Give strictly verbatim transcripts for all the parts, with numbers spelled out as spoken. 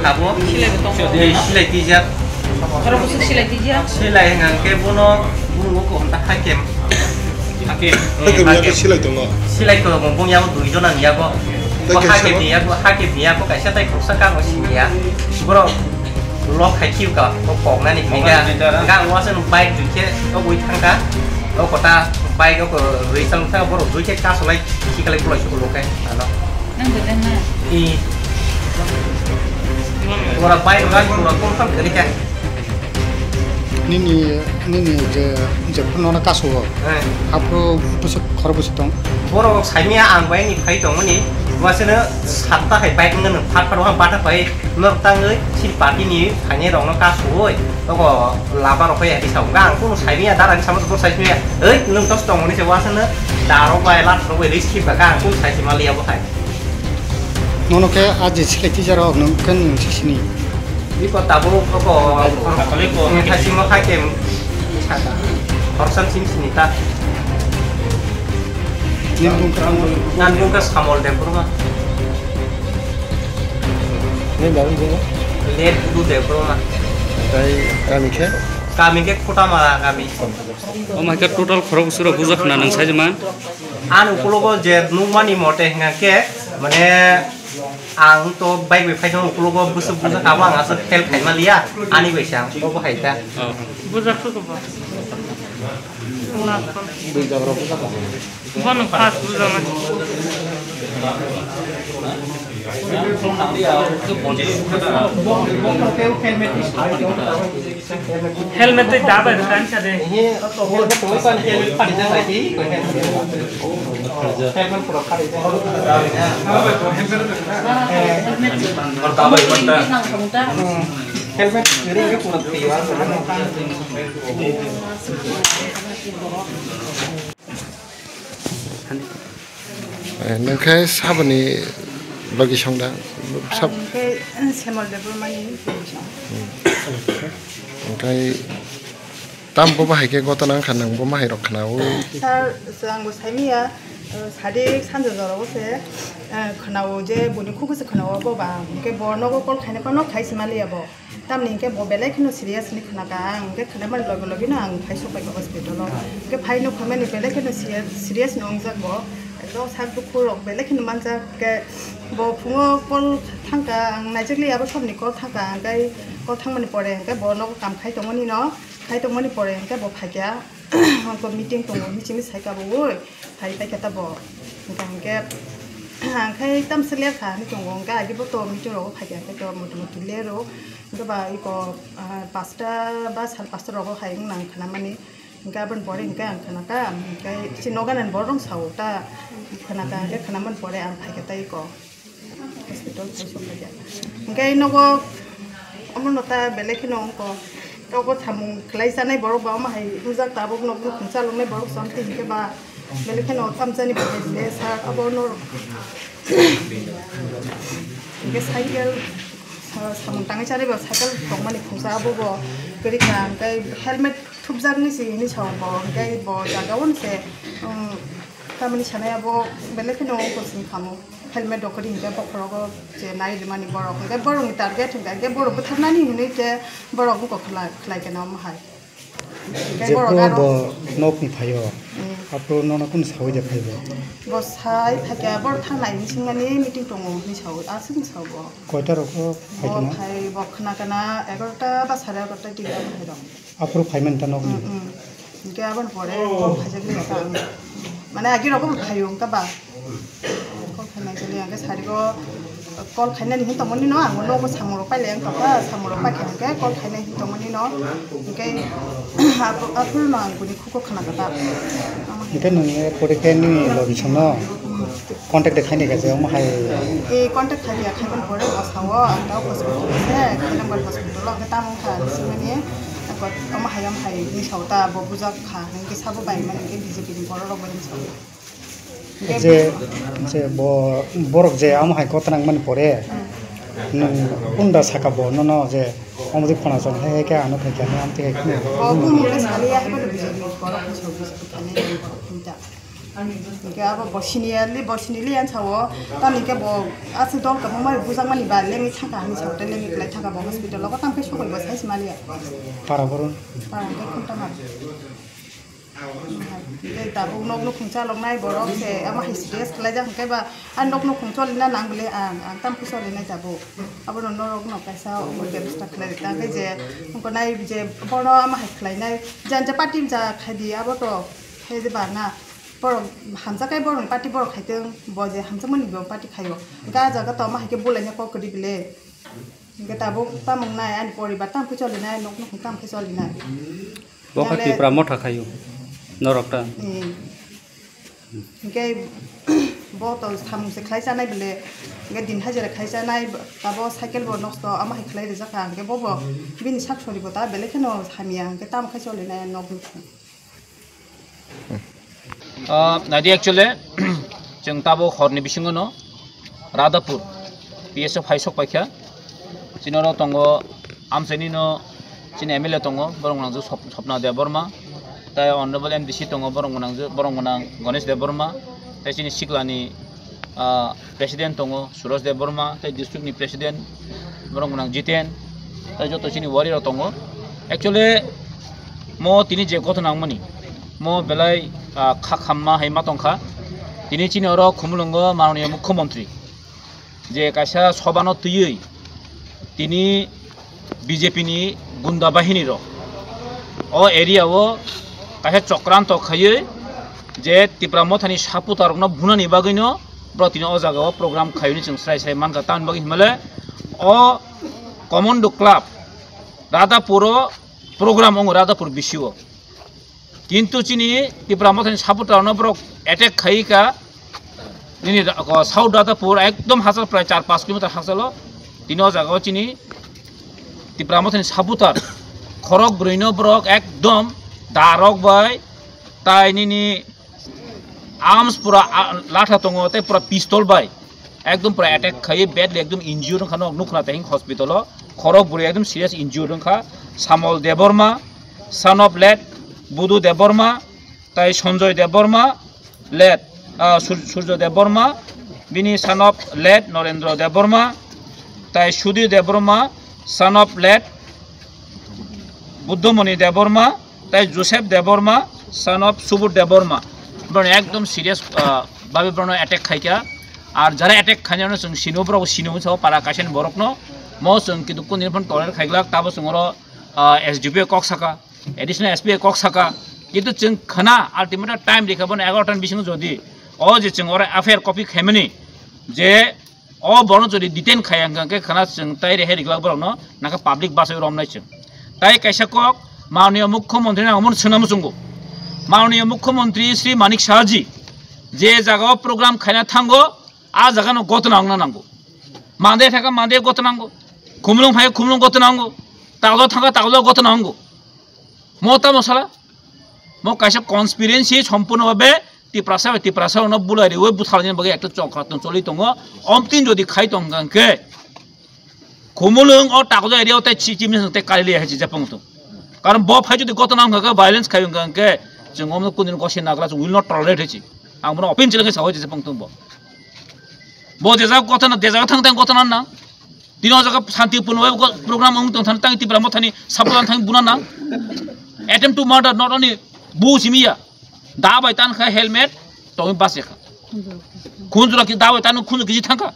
Abo silai bo tongo. Silai tijak. Khorokbwswk silai tijak. Silai hwnka khe bono bumung o kaham ta hakem. Hakem. Hakem ya khe silai tongo. Silai tongo, bung yago dui jona ni yago. Bo hakem ni yago, hakem ni yago kaisa tai khuksa kamo sini ya. Borok lok hai khiu ka, bo poknani hinwi ka. Ga wasa no bike dui khe o bui thang ka. O kota bike o rui chang thang borok dui khe kasolai khikalai bulai suko lok hai ano. Nang bo dang na. I. Ora bai ora ora kom kam kari ka. Nini, nini je, je phano na kaso. Eh. Aphuru bwswk khoro bwswk tong. Borok saimya ang bai ni phai tongmani. Waseno satta hai bike nang phat phat wa bata pai. Nok tangwi sil party ni thani rok no kaso oi. Toko laba rok ya bisa. Ga ang kuno saimya dara ni sama to saimya. Ei nung tos tongmani se waseno daro bai lat rok bai risk ba ga ang kuno saimya liya bo hai. Nono khe a je silai tijak rok nwng khe nwng si sini. Biko tabuk koko, koko, koko, koko, khaisimo khaike, khoroksa sini sini ta. Nini bung khe tamo? Nini bung khe Samol Debbarma. Nini bung khe? Late Budu Debbarma. Tai kami khe? Kami khe Khutamara kami. O mai khe total khorok bwswk rok bujak khna nwng sai man? Ani ukulogo je nukmani mote hingkha khe, mane, ang to bike bai phaikhe ukulogo bwswk bujak abo ang aswk fail khaima liya, ani bai se ang obo hai ta. Oh. Bujak khe bo. Bono first bujak. Helmet tei da bai rwkha ani sa de. Helmet kwrwi khe pura twi o. Eh, nwng khe saboni logi song da? Sab- Ang khe, eh, Semol Debbarmani logi song. Hmm. Onkhe tamo bo bahai khe gotona wngkha, nwng bo mahai rok khna-o? Sir, chwng bo saimanya, eh, sadi sanja jora o se, eh, khna-o je buini khuk se khna-o bo ba. Hwnkhe bo nogo call khaina phano khai se maliya bo. Tamni hwnkhe bo belai kheno serious hinwi khna kha, ang hwnkhe khna mani logi logi no ang phai sok pai kha hospital o. Hwnkhe phai nuk phaimani belai kheno serious, serious no wngjak bo, ekdom sak dukhu rok belai kheno manjak. Hwnkhe bo phungo call thang kha, ang naijak li abo somni call thang kha, hwnkhe call thang mani pore hwnkhe bo nogo kam khai tongmani no, khai tongmani pore hwnkhe bo phai kha. Hwnkhe meeting tongo hinwi simi sai kha bo oi. Phai paikha tabo. Hwnkha hwnkhe, ang khai tamsa ler kha hinwi tongo. Hwnkha agi bo to meeting rogo phaikha, hwnkhe to motamuti lero. Hwnkhe ba iko, ah, pasta ba sal pasta rogo hai wng nang khna mani. Hwnkhe aboni pore hwnkhe ang khna kha, hwnkhe si noga nani borok rong sao ta khna kha, hwnkhe khna mani pore ang phaikha ta iko. Hospital khai sok kha. Hwnkhe nogo omono ta belai kheno wngkha. Nogo samung khlai chanai borok ba omo hai wngjak tabuk nokno khungsa longnai borok chwng twi hwnkhe ba belai kheno tamjani bo hai le sa abo no. Hwnkhe cycle sa-, samung tangwi chanai ba cycle tongmani khungsa abo bo kwrwi kha hwnkhe helmet thupjaknai se hinwi sa bo hwnkhe bo jaga o se, um, tamni sanai abo belai kheno wngkha sini khamu. Helmet rok kwrwi hwnkhe bokhorogo je nai rwmani borok. Hwnkhe borokni target hwnkhe, hwnkhe borok bwtharnani hinwi khe borok wngkha khlai, khlai khe nang hai. Hwnkhe borok jephru aro bo nokni phaio, hmm, aphuru nono kunu saui de phaibo? Bo sai phaikha, borok thangnai hinwi swngmani meeting tongo hinwi saui, aswk hinwi sao bo. Koita rok phaikha? Bo phai, bo khna kana egarota ba sare egarota twi phai rok. Aphuru phaimani ta nokni? Hmm, hmm. Hwnkhe aboni pore call khaijak liya kha ang. Mane agi rogo bo khayo wngkha ba. Call khainai jani ang khe sari go call khainani hin tongmani no, ang nogo samung rok pailai wngkha, samung rok paikha hwnkhe call khainai hin tongmani no. Hwnkhe aphuru no ang bini khugo khna kha ta. Hwnkhe nwng e pore khe nini logi songno contact de khaini kha je omo hai. E contact khaidi ya, khaibani pore bo sao ang ta hospital se, Kailambar hospital o hwnkhe tamo wngkha ang simani. Omo hai, omo hai ni sao ta bo bujak kha hwnkhe sabo bai mani hwnkhe B J P ni borok rok bai sao. Je, je bo, borok je amo hai kok twnang mani pore, nwng kunda saka bo nono je omo di khona chong hai hai khe ano thai khe ano amtwi hai kheno. Bo kunu khe saliya hai bono B J P ni borok ni sao, B J P thani borok ni ta. Hwnkhe abo bo senior li, bo senior li ang sao, tamni khe bo aswk dol kwbangma bujak mani ba lengwi thangkha hinwi sao, tei lengwi kwlai thangkha bo hospital o, tamo khe sokoi bo sai se maliya. Para boro? Para hwnkhe Khumtamar. Tei tabuk nok nukhung chaloknai borok se, amo hai serious khlaijak hwnkhe ba, a nok nukhung cholina nang bwle ang, ang tamo khe cholinai tabuk. Abono norok no kaisa omo bebostha khlai rwkha, hwnkhe je, wngkha nai je, bono amo hai khlainai, jani je party ja khaidi, abo to khe je ba na, borok hamjakhe borokni party borok khaitwng, bo je hamjakmani bo party khaio, hwnkhe a jaga to amo hai khe bulaina kok kwrwi bwle. Hwnkhe tabuk tamo wngnai, ani poribar tamo khe cholinai, nok nukhung tamo khe cholinai. Bo khe Tipra Motha khaio, norok ta. Hmm. Hwnkhe bo to samung se khlai chanai bwle, hwnkhe din hajira khai chanai, abo cycle bo nosto, amo hai khlai rijak kha, hwnkhe bo bo bini sak sori bo ta belai kheno hamya, hwnkhe tamo khai cholinai nok nukhung. Ah, nadi actually, chwng tabuk horni bisingo no Radhapur P S O phai sok paikha. Chini oro tongo, amchaini no chini M L A tongo, borok gwnang je Sop-, Sopna Debbarma, tei Honorable M D C tongo, borok gwnang je, borok gwnang Ganesh Debbarma, tei chini siklani, ah, President tongo, Suraj Debbarma, tei district ni President, borok gwnang Jiten, tei joto chini warrior rok tongo. Actually, mo tini je ghotona wngmani, mo belai, ah, kha khamma hai ma tongkha. Tini chini oro Khumulwngo Mananiya Mukhyamantri je kaisa sobano twiwi tini B J P ni gunda bahini rok o area o kaisa chokranto khaiwi je Tipra Mothani supporter rokno bunani bagwino bro tini o jaga o program khaiwi chwng srai srai mankha. Tamni bagwi hinmale o Commando Club Radhapur o program wngo Radhapur bisi o. Kintu chini Tipra Mothani supporter rokno borok attack khai ka. Nini ra-, ko South Radhapur ekdom hachal prai char panch kilometer hachalo. Tini o jaga o chini Tipra Mothani supporter khorok brwi no borok ekdom darok bai tai nini arms pura, a, latha tongo tei pura pistol bai ekdom pura attack khai badly ekdom injured wngkha nok nukhna tei hospital o. Khorok brwi ekdom serious injured wngkha. Samol Debbarma, son of late Budu Debbarma, tai Sanjoy Debbarma, late, ah, Sur-, Surjo Debbarma, bini son of late Norendra Debbarma, tai Sudhir Debbarma, son of late Buddhamoni Debbarma, tai Joseph Debbarma, son of Subodh Debbarma. Borok ekdom serious, ah, babe borokno attack khaikha. Ar jara attack khainai no chwng sino, borok sino, sa para kaisa ni borokno. Mo chwng kintu kuni phone toler khaiglak, tabo chwng oro, ah, S D P O kok saka. Additional S P kok saka, kintu chwng khna ultimatum time rikha bono egarota ni bisingo jodi o je chwng oro F I R copy khaimani je o borokno jodi detain khaiya hwnkha khe khna chwng tai rehai riglak borokno nangkha public bachai romnai chwng. Tai kaisa kok Mananiya Mukhyamantri nang omono swnam chwngo. Mananiya Mukhyamantri Shri Manik Saha ji je jaga o program khaina thango, a jaga no gotona wngna nango. Mande thaka mande gotona nango. Khumulwng phai khumulwng gotona nango. Taglo thaka taglo gotona nango. Mo tamo sala? Mo kaisa conspiracy sompurno bhabe Tiprasa bai Tiprasa rokno bulai riwi butharnani bagwi ekta chokra tong choli tongo. Omtwin jodi khai tong hwnkha khe Khumulwng o Takjak area o tei chi chimni tei kali liya hai chi japung tong. Karon bo phai jodi gotona wngkha khe violence khai wngkha khe chwng omno kunu gosi nagla chwng will not tolerate hai chi. Ang bono open chili khe sawi chi japung tong bo. Bo je jaga gotona, je jaga thang thang gotona nang. Tini o jaga shanti purno bai program wng tong thani tang Tipra Mothani support thang buna nang. Attempt to murder not only bu simiya. Da bai tan kha helmet tongwi bas kha. Khunjura ki da bai tan khunju kiji thang kha.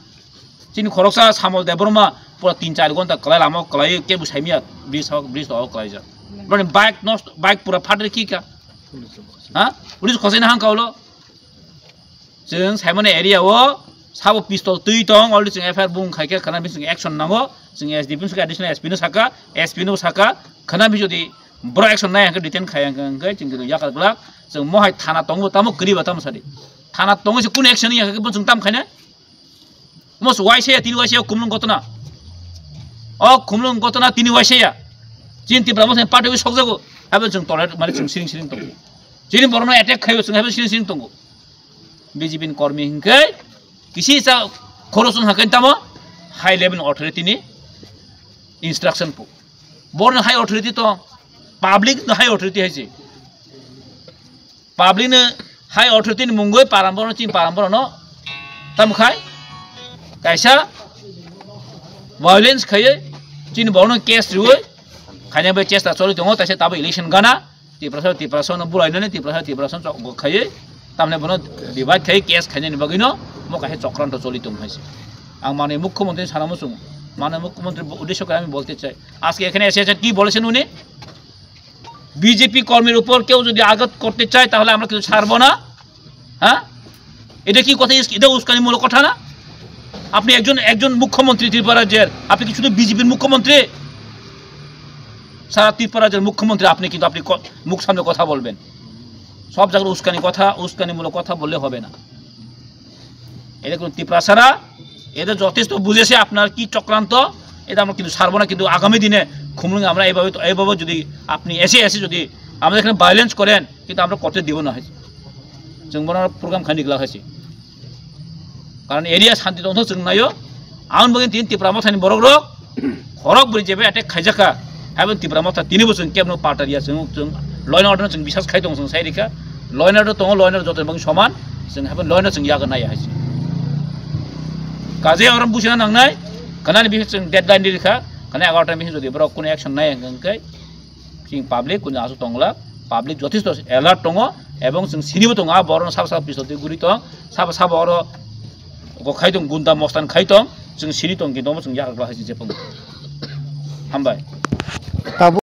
Chini khoroksa Samol Debbarma pura tin char gonta kwlai lama kwlai ke bu saimiya bridge hok bridge to kwlai ja. Bani bike nosto bike pura phatri ki ka. Ha? Police khosai na hang kaulo. Chwng saimano area o sabo pistol twi tong, already chwng F I R bung khaikha, khana bini chwng action nango, chwng S D P no sakha, additional S P no sakha, S P no sakha, khana bini jodi borok action nai hwnkhe, detain khai hwnkhe, hwnkhe chwng khe yakar glak, chwng mohai thana tongo tamo kwrwi ba tamo sadi. Thana tongo se kunu action ya hwnkhe bo chwng tam khaina. Mo se waisa ya, tini waisa ya, Khumlwng gotona. O Khumlwng gotona tini waisa ya. Chini Tipra Motha ni party wi sokjago, haibo chwng tolerate mani chwng siring siring tongo. Chini borokno attack khaio chwng haibo siring siring tongo. B J P ni kormi hwnkhe kisi sa khorosong hakai tamo high level authority ni instruction po. Borno high authority to public no high authority haise. Public no high authority ni mungoi param borno chini param borno tamo khai kaisa violence khaiye chini borno case riwe khaina bai chesta choli tongo taisa tabo election gana. Tiprasa, Tiprasa no bulai nani, Tiprasa, Tiprasa no chok khaiye, tamne bono divide khai case khainani bagwi no mo kaisa chokranto choli tong hai se. Ang mane mukhyamantri sana muchung, mane mukhyamantri bo-, uddesho kare ami bolte chai. Ajke ekhane ese ese ki bolechen uni? B J P কর্মীর উপর কেউ যদি আঘাত করতে চায় তাহলে আমরা কিছু ছাড়বো না। হ্যাঁ, এটা কি কথা? ইস-, এটা উস্কানিমূলক কথা না? আপনি একজন, একজন মুখ্যমন্ত্রী ত্রিপুরা রাজ্যের, আপনি কি শুধু বিজেপির মুখ্যমন্ত্রী? সারা ত্রিপুরা রাজ্যের মুখ্যমন্ত্রী আপনি, কিন্তু আপনি ক-, মুখ সামনে কথা বলবেন। সব জায়গায় উস্কানি কথা, উস্কানিমূলক কথা বললে হবে না। এটা কোনো তিপ্রাসারা, এটা যথেষ্ট বুঝেছে আপনার কি চক্রান্ত, এটা আমরা কিন্তু ছাড়বো না। কিন্তু আগামী দিনে খুমলুঙে আমরা এইভাবে তো, এইভাবে যদি আপনি এসে এসে যদি আমাদের এখানে ভায়োলেন্স করেন, কিন্তু আমরা করতে দিব না হয়েছে। Chwng bono program khaini glak hai se. Karon area santi tongthok chwng naio. Ang bagwi tin Tipra Mothani borok rok khorok bwrwi jebe attack khaijakha. Haibo Tipra Motha tini bo chwng kebno patar ya chwng, chwng law and order no chwng bisas khai tong chwng sai rikha. Law and order tongo, law and order joto bang soman. Chwng haibo law and order chwng yago nai hai se. Kaje orom busina nangnai. Kanani bihik chwng deadline di rikha. Kana egarota bihik jodi borok kuno action nai hwnkhe. Chini public kunja aswk tongla, public jothesto alert tongo, ebong chwng sinibo tongo, a borokno sabo sabo pistol twi guri tong, sabo sabo oro go khai tong, gunda mostan khai tong, chwng sini tong, kintu omo chwng yakar glak hai se jepang. Hambai. Tabuk